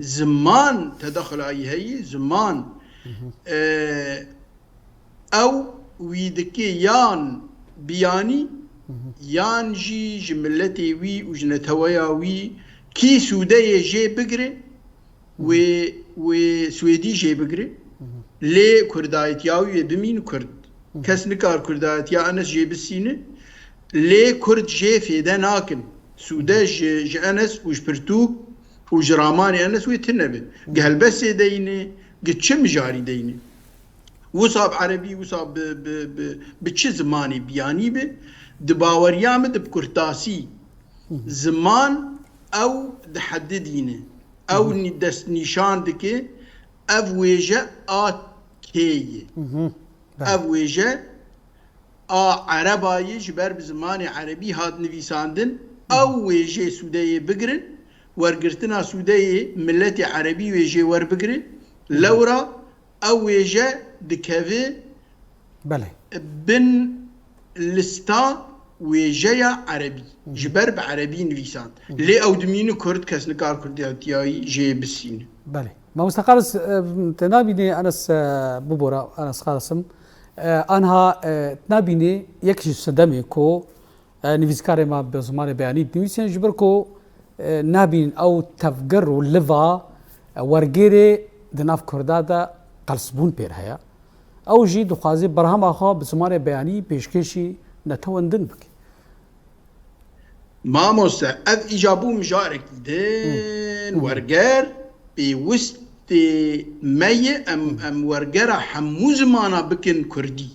Ziman tedexula wî heye, ziman, e, ew wî dike yan biyanî yan jî ji miletê wî û ji neteweya wî kî sûdeyê jê bigire, wê, wê Swêdî jê bigire. Lê Kurdayetiya wî wê bimîn Kurd. Kes nikar Kurdayetiya Enes jê bisîne. Lê Kurd jê fêde nakin. Sûde ji, ji Enes û ji pirtûk û ji ramanê Enes wê tune be. Gi helbestê deyne, gi çi mijarî deyne. Wisa bi erebî, wisa bi, bi, bi, bi çi zimanê biyanî be, di baweriya min de bi kurtasî ziman ew dihedidîne. Ew nî-, destnîşan dike, ev wêje a kê ye. Belê. Ev wêje a ereba ye, ji ber bi zimanê erebî hat nivîsandin. Ew wêjê sûdeyê bigirin, wergirtina sûdeyê miletê erebî wêjê werbigire. Lewra ew wêje dikeve Belê. bin lista wêjeya erebî. Ji ber bi erebî nivîsand. Lê ew dimîne Kurd, kes nikar Kurdiyatiyayî jê bisîne. Belê. Mamoste Xalis, e, te nabînî Enes, e, bibora, Enes Xalisim. E, anha, e, nabînî yek ji sedemê ku, e, nivîskarê me bi zimanê beyanî dinivîsên, ji ber ku, e, nabînin ew tevger û liva, e, wergêrê di nav Kurda de qelsbûn pêr heye. Ew jî dixwaze berhema xwe bi zimanê beyanî pêşkêşî netewen din bike. Mamoste, ev îca bû mijarekî din. Werger pêwistê me ye, em, em wergera hemû zimana bikin kurdî.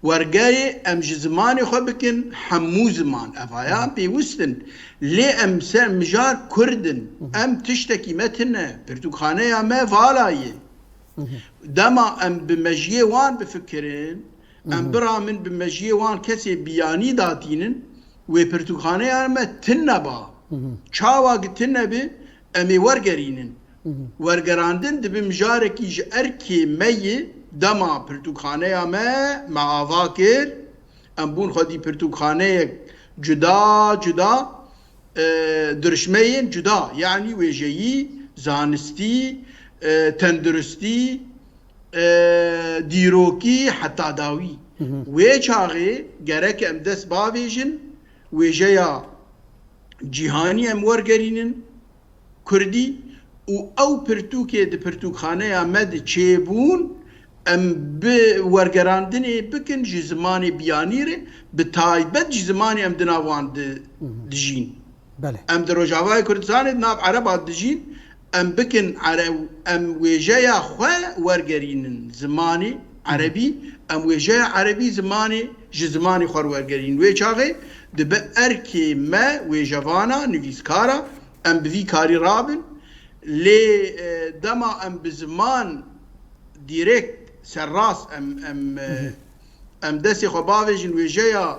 Wergerê em ji zimanê xwe bikin hemû ziman. Ev haya em pêwist in. Lê em ser mijar kurd in. Em tiştekî me tune. Pirtûkxaneya me vala ye. Dema em bi mejiyê wan bifikirin, em biramin bi mejiyê wan kesê biyanî datînin, wê pirtûkxaneya me tune ba. Çawa ki tune bi, em ê wergerînin. Wergerandin dibe mijarekî ji erkê me yê, dema pirtûkxaneya me, me ava kir, em bûn xwedî pirtûkxaneyek cuda cuda, e, dirişmeyên cuda, yanî wêjeyî, zanistî, e, tenduristî, e, dîrokî heta dawî. Wê çaxê gerek em dest bavêjin, wêjeya cîhanî em wergerînin kurdî û ew pirtûkê di pirtûkxaneya me de çêbûn, em bi wergerandinê bikin ji zimanê biyanî re, bi taybet ji zimanê em di nav wan di, dijîn. Belê. Em di Rojavayê Kurdistanê di nav Ereba dijîn, em bikin Ere-, em wêjeya xwe wergerînin zimanê erebî, em wêjeya erebî zimanê, ji zimanê xwe wergerînin. Wê çaxê dibe erkê me wêjevana, nivîskara, em bi vî karî rabin. Lê, e, dema em bi ziman dîrekt serrast em, em, e, em destê xwe bavêjin wêjeya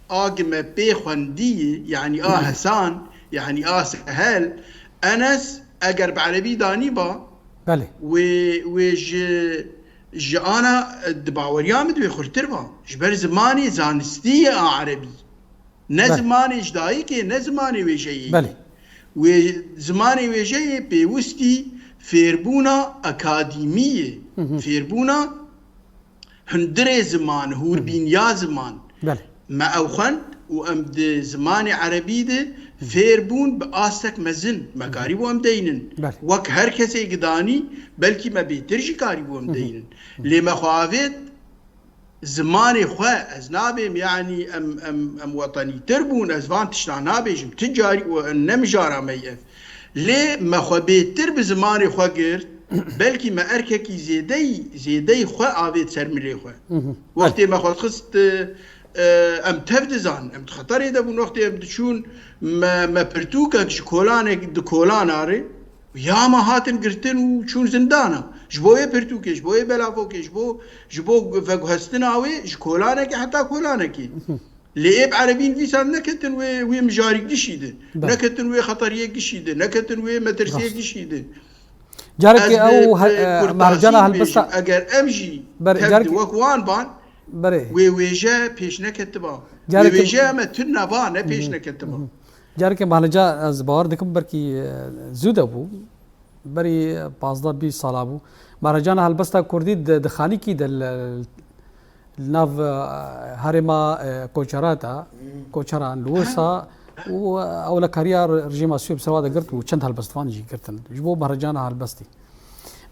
a gi me pê xwendî, yanî a hesan, yanî a sehel, Enes eger bi erebî danî ba, Belê. wê, wê ji, ji ana, e, di baweriya min de wê xurtir ba. Ji ber zimanê zanistî ye a erebî. Ne Belê. zimanê ji dayikê, ne zimanê wêjeyê. Belê. Wê, zimanê wêjeyê pêwistî fêrbûna akadîmî ye. Fêrbûna hundirê ziman, hûrbîniya ziman. Belê. Me ew xwend û em di zimanê erebî de fêr bûn bi astek mezin. Me karîbû em deynin. Belê. Wek her kesê gidanî, belkî me bêtir jî karîbû em deynin. Lê me xwe avêt zimanê xwe, ez nabêm, yanî em, em, em wetenîtir bûn, ez van tiştan nabêjim. Ti carî û ne mijara me ye ev. Lê me xwe bêtir bi zimanê xwe girt, belkî me erkekî zêdeyî, zêdeyî xwe avêt ser milê xwe. Wextê me xwe dixist, e, em tev dizan, em di xeterê de bûn, wextê em diçûn, me, me pirtûkek ji kolanek di kolana re, ya me hatin girtin û çûn zindana. Ji bo yê pirtûkê, ji bo yê belavokê, ji bo, ji bo veguhestina wê, ji kolanekê heta kolanekê. Lê ê bi erebî nivîsan neketin wê, wê mijarî gişî de. Belê. Neketin wê xeteriyê gişî de. Neketin wê metirsiyê Rast. gişî de. Carekê Ez bi, ew he-, bi e, kurtasî Mehricana bêjim, helbesta eger em jî Berê, tev di carekê wek wan ban, Berê. wê wêje pêş neketiba. Wê Carekê wêje me tune ba, ne pêş neketiba. Carekê Mehricana ez bawer dikim belkî, e, zû de bû. Berî pazdeh bîst sala bû. Mehricana helbesta kurdî di, di xanîkî de li, Li nav, e, herêma, e, Koçera de, Koçeran li Wisa û, e, ewlekariya re-, rejîma Sûriyê bi ser wa de girt û çend helbestvan jî girtin. Ji bo mehricana helbestî.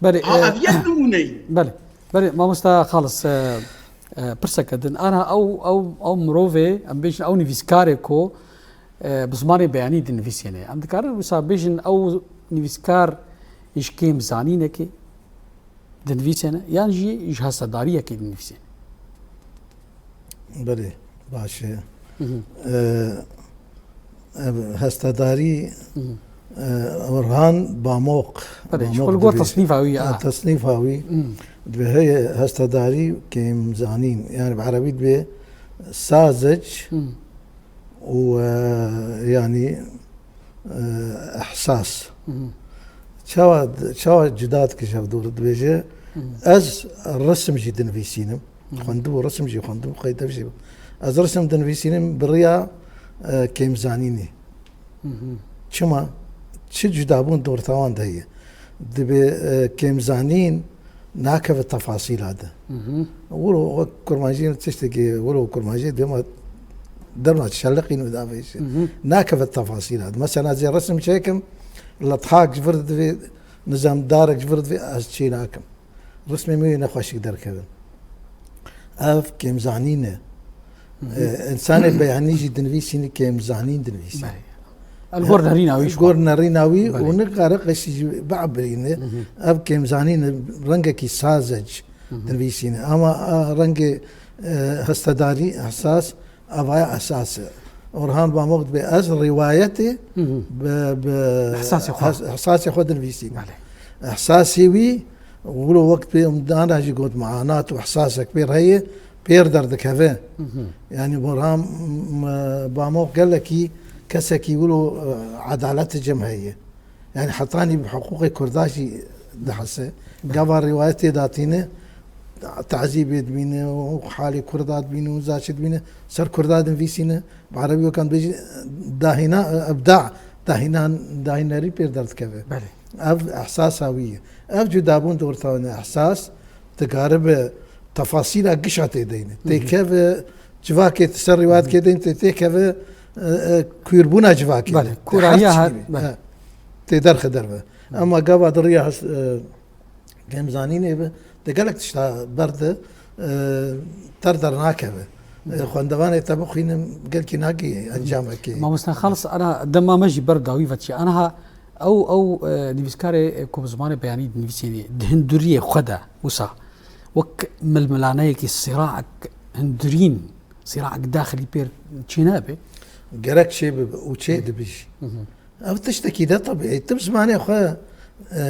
Belê, Ha, e, ev yek nimûne ye. Belê. Belê, mamosta Xalis, e, e, pirseke din. Ana ew, ew, ew mirovê, em bêjin ew nivîskarê ku, e, bi zimanê beyanî dinivîsêne. Em dikarin wisa bêjin ew nivîskar ji kêm zanînekê dinivîsêne, yan jî ji hestedariyekê dinivîsêne? Belê, baş e. Hı hı. E, ev hestedarî, Hı hı. e, Orhan Bamok. Belê, ji Bamok xwe li gor dibê. Tesnîfa wî, Ha, a. tesnîfa wî. Hı. Dibê heye hestedarî kêm zanîn. Yani bi erebî dibê sazec Hı. û, e, yani, e, ihsas. Hı hı. Çawa, çawa cuda dikişe ev dor dibêje, Hı hı. ez resim jî dinivîsînim. Hı hı. Xwendibû, resim jî xwendibû, qeyde jî. Ez resim dinivîsînim bi riya, e, kêmzanînê. Hı hı. Çima? Çi cudabûn di orta wan de heye? Dibê, e, kêmzanîn nakeve tefasîla de. Hı hı. Wilo wek kurmancî tiştekî, wilo kurmancî dema derma şeliqîn û davêjin. Hı hı. Nakeve tefasîla de. Mesela ez ê resim çêkim, lethak ji vir divê, nizam darek ji vir divê, ez çê nakim. Resmê min wê nexweşik derkevin. Ev kêmzanîn e. Hı hı. E, însanê beyanî jî dinivîsînî kêmzanîn dinivîsînî. Belê. El gor nerîna wî ji Gor xwe. nerîna wî Belê. û nikare qeşî jî biebirîne. Hı hı. Ev kêmzanîn e, rengekî sazec Hı hı. dinivîsînî. Ama a rengê, e, hestedarî, ihsas, Evaya esas e. Orhan Bamok dibê ez rîwayetê Hı hı. bi, bi Ihsasê xwe. ihs-, ihsasê xwe dinivîsînim. Belê. Ihsasê wî, wilo wek pê em dana jî got, meanat û ihsasek pê re heye, pêr derdikeve. Hı hı. Yani Orhan, m-, Bamok gelekî kesekî wilo, e, edalet cem heye. Yani hetanî bi hiqûqê Kurda jî dihese. Gava rîwayetê datîne, tazîbê dibîne û halê Kurda dibîne û zaçê dibîne, ser Kurda dinivîsîne, bi erebî wek em dibêjin, dahîna, ebda, dahînan, dahînerî pêr derdikeve. Belê. Ev ehsasa wî ye. Ev cudabûn di orta wan de, ehsas, dikaribe tefasîla gişa tê deyne. Hı hı. Têkeve civakê, ser rîwayet kê deyne, tê, têkeve, e, e, kûrbûna civakê. Belê, de. Kûrahiya Her her, çî be. belê. He. Tê derxe derve. Hı. Ema gava di riya hes-, e, kêmzanînê be, de gelek tişta berde, e, ter dernakeve. E, Hı. xwendevanê te bixwînim, gelkî nagihê encamekê. Mamosta Xalis, ana dema me jî ber dawî ve çi. Aniha ew, ew, e, nivîskarê, e, ku bi zimanê beyanî dinivîsînê, di hinduriyê xwe de wisa wek milmilaneyekî, sîraek hindurîn, sîraek daxilî pêr çênabe? Gerek çêbibe û çê Hı. dibî jî. Hı hı. Ev tiştekî de tebîî. Tu bi zimanê xwe, e,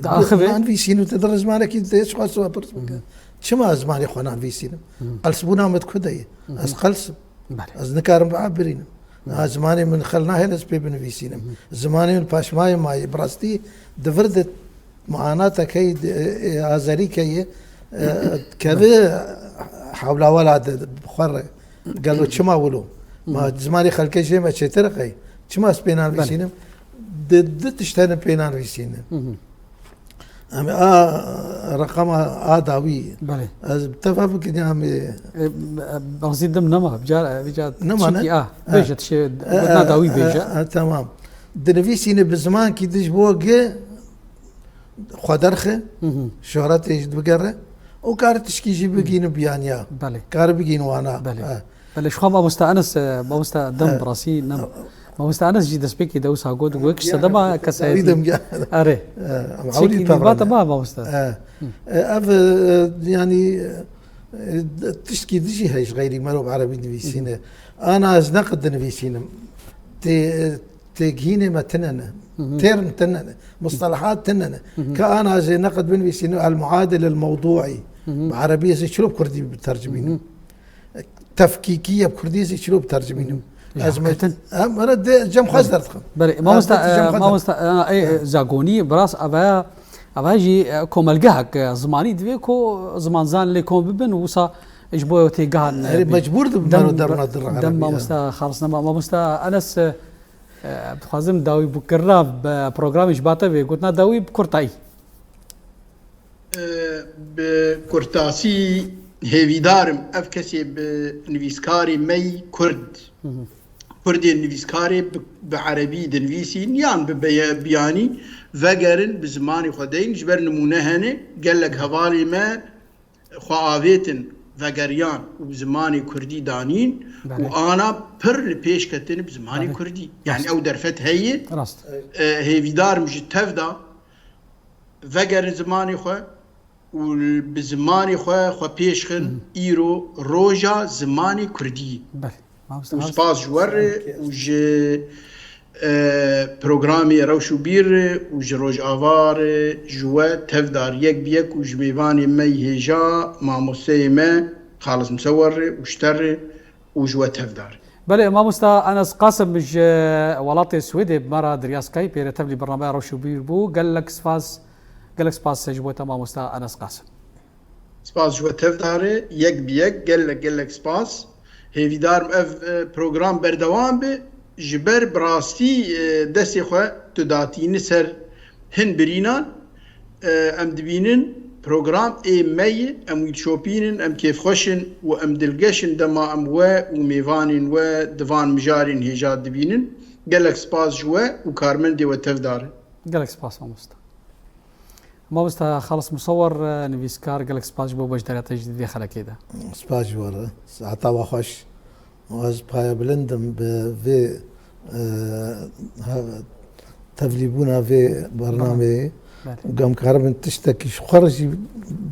Diaxive. nanivîsîn û tu di zimanekî dê çiqas we pirs bike. Hı hı. Çima ez zimanê xwe nanivîsînim? Hı hı. Qelsbûna min di ku de ye? Hı hı. Ez qels im. Belê. Ez nikarim biabirînim. Hı. Ha, zimanê min xel nahêle ez pê binivîsînim. Hı hı. Zimanê min paşmayê mayê. Bi rastî di vir de muanateke ye, e, e, azerîke ye, e, keve hewla wela de bi xwe re. Gelo çima wilo? Ma Hı hı. zimanê xelkê jê me çêtir qey. Çima ez pê nanivîsînim? Belê. Di, di tişt hene pê nanivîsînim. Hı hı. Em ê a reqama a dawî. Belê. Ez bi te ve bikin ya em ê E, e, bazî dim nema, bicar, e, bicar Nema ne? çikî a. E. Bêje tişê, E, gotina e, dawî e, bêje. e, tamam. Dinivîsîne bi zimankî dij bo ge xwe derxe, Hı hı. şohretê jî digere û kare tişkî jî bigîne biyaniya. Belê. Kare bigîne wana. Belê. E. Belê, ji xwe mamosta Enes, e, mamosta dem E. bi rastî nem. Mamosta Enes jî destpêkê de wisa got, got, işte dema kesayetî. Dawî dem ge. Erê. E, em Çekî ewlî dî pevrene. Bate ma mamosta. E. Hı. E, ev, e, yani, e, tiştkî dijî heye ji xeyrî mero bi erebî nivîsîne. Hı hı. Ana ez neqid dinivîsînim. Tê, e, Têgihînê me tine ne. Hı hı. Term tine ne. Mustalahat tine ne. Hı hı. Ka ana ez ê neqid binivîsînim, el muadil el mewduî. Hı hı. Bi erebî ez ê çilo bi kurdî bitercimînim? Hı hı. Tefkîkî ye bi kurdî ez ê çilo bitercimînim? Hı hı. Ez Ya, me-, ketin. em, em de cem xwe ez derdixim. Belê, mamosta, Ez de cem e, xwe mamosta, e, e, e, zagonî, biraz avaya, avaya jî, e, komelgehek, e, zimanî divê ku zimanzan lê kom bibin û wisa ji bo têgehan, e, Erê, bi-, mecbûr dibin dem, mero derna dir dem erebî, mamosta e. Xalis nema, mamosta Enes, e, E, dixwazim dawîbûkirina bi programê ji ba te bê, gotina dawî bi kurtayî. E, bi kurtasî, Hêvîdar im ev kesê bi nivîskarê me yî Kurd, Kurdên nivîskarê bi, bi erebî dinivîsîn yan bi beye-, biyanî vegerin bi zimanê xwe deyin. Ji ber nimûne hene gelek hevalê me xwe avêtin vegeriyan û zimanê kurdî danîn û Belê. ana pir li pêş ketin bi zimanê Belê. kurdî. Yani Rast. ew derfet heye. Rast. E, hêvîdar im ji tev de vegerin zimanê xwe û bi zimanê xwe xwe pêş xin. Hı hı. Îro roja zimanê kurdî. Belê. Mamoste Û Hasan. spas ji we re û ji, e, programê Rewş û Bîr re û ji Rojava re ji we tevdar yek bi yek û ji mêvanê me yî hêja mamosteyê me Xalis Musewer re û ji te re û ji we tevdar. Belê, mamosta Enes Qasim ji welatê Swêdê bi me re di riya Skypeê re tevlî bernameya Rewş û Bîr bû. Gelek spas, gelek spas ji bo te mamosta Enes Qasim. Spas ji we tevdar e, yek bi yek, gelek gelek spas. Hêvîdar im ev, e, program berdewam be. Ji ber bi rastî, e, destê xwe tu datînî ser hin birînan. E, em dibînin program ê me ye, em wî dişopînin, em kêfxweş in û em dilgeş in dema em we û mêvanên we di van mijarên hêja dibînin. Gelek spas ji we û karmendê we tevdar in. Gelek spas mamosta. Mamosta Xalis Musewer, nivîskar, gelek spas ji bo beşdariyata ji dî vê xelekê de. Spas ji we re. Saeta we xweş. Ez payebilind im bi vê, e, ha-, tevlîbûna vê bernameyê. Belê. Û em karibin tiştekî ji xwe re jî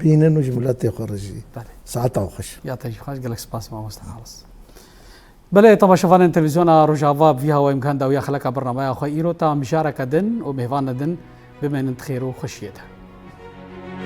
bînin û ji miletê xwe re jî. Belê. Saeta we xweş. Ya te jî xweş, gelek spas mamosta Xalis. Belê, temaşevanên televîzyona Rojava, bi vî hawayê em gihan dawiya xeleka bernameya xwe îro ta mijareke din û mêvanê din bimênin di xêr û xweşiyê de.